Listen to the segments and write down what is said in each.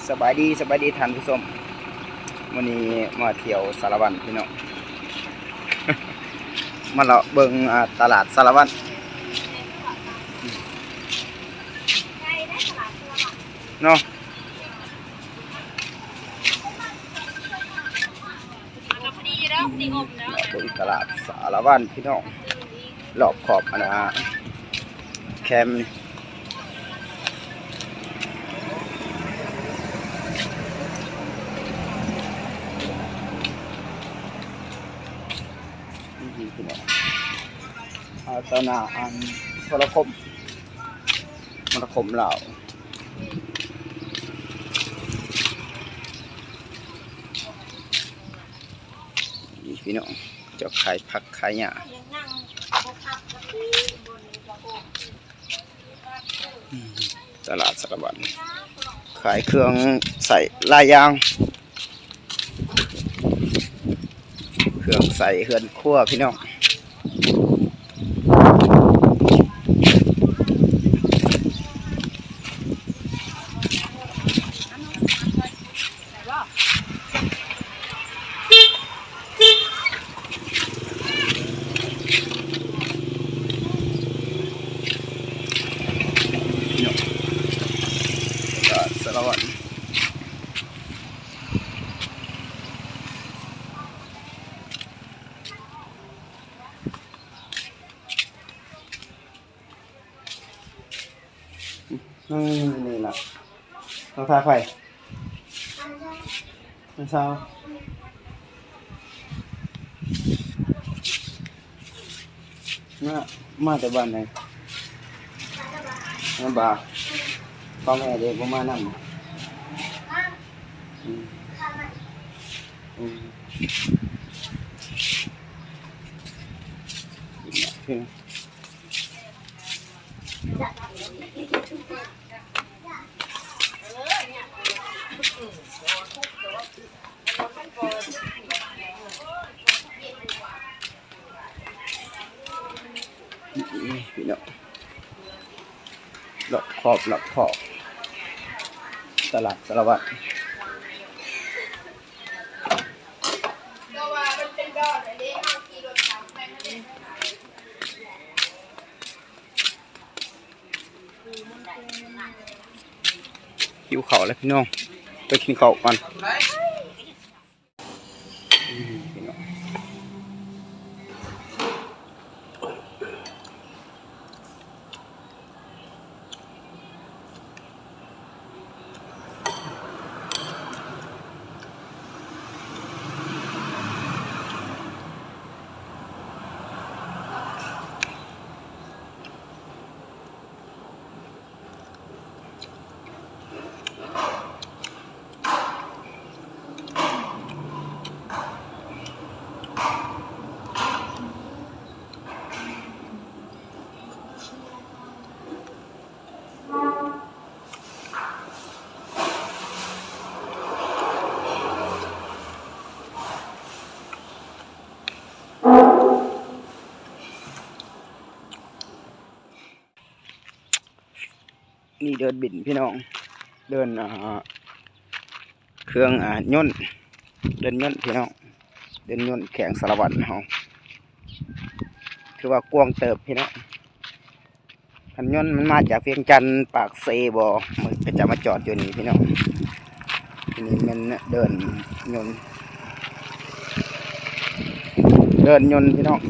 ສະບາຍດີ ສະບາຍດີທ່ານຜູ້ຊົມ, ມື້ນີ້ມາທ່ຽວສາລະວັນພີ່ນ້ອງ ມາເລາະເບິ່ງ ອ່າ ຕະຫຼາດສາລະວັນເນາະ. ເບິ່ງຕະຫຼາດສາລະວັນພີ່ນ້ອງ ລອບຂອບອັນນາ ແຄມ ນີ້ພີ່ນ້ອງ ອ່າ ຕໍ່ໜ້າອັນໂທລະຄົມ ໂທລະຄົມລາວ. ນີ້ພີ່ນ້ອງ ເຈົ້າຂາຍຜັກຂາຍຫຍ້າ ອືມ ຕະຫຼາດສາລະວັນ ຂາຍເຄື່ອງໃຊ້ຫຼາຍຢ່າງ ເຄື່ອງໃຊ້ເຮືອນຄົວພີ່ນ້ອງ. ສາລະວັນ ອືມ ນີ້ລະ ລອງຖ້າໃຜ ນ້ອງສາວ ມາ ມາແຕ່ບ້ານໃດ? ມາບາ ພໍ່ແມ່ເດ້ ບໍ່ມານຳ? ອືມ ອືມ ພີ່ນ້ອງ ລອບຂອບ ລອບຂອບຕະຫຼາດສາລະວັນ. ຫິວເຂົ້າແລ້ວພີ່ນ້ອງ ໄປກິນເຂົ້າກ່ອນ. ນີ້ເດີ່ນບິນພີ່ນ້ອງ ເດີ່ນ ອ່າ ເຄື່ອງ ອ່າ ຍົນ ເດີ່ນຍົນພີ່ນ້ອງ ເດີ່ນຍົນແຂວງສາລະວັນເຮົາ ຖືວ່າກວ້າງເຕີບພີ່ນ້ອງ. ຄັນຍົນມັນມາຈາກວຽງຈັນ ປາກເຊບໍ ມັນກະຈະມາຈອດຢູ່ນີ້ພີ່ນ້ອງ. ອັນນີ້ແມ່ນເດີ່ນຍົນ ເດີ່ນຍົນພີ່ນ້ອງ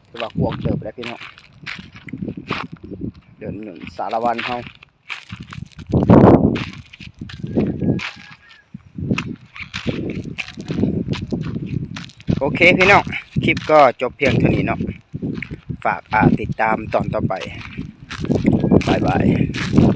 ຖືວ່າກວ້າງເຕີບແລ້ວພີ່ນ້ອງ ເດີ່ນຍົນສາລະວັນເຮົາ. ໂອເຄພີ່ນ້ອງ ຄລິບກໍຈົບພຽງເທົ່ານີ້ເນາະ ຝາກ ອ່າ ຕິດຕາມຕອນຕໍ່ໄປ ບາຍບາຍ.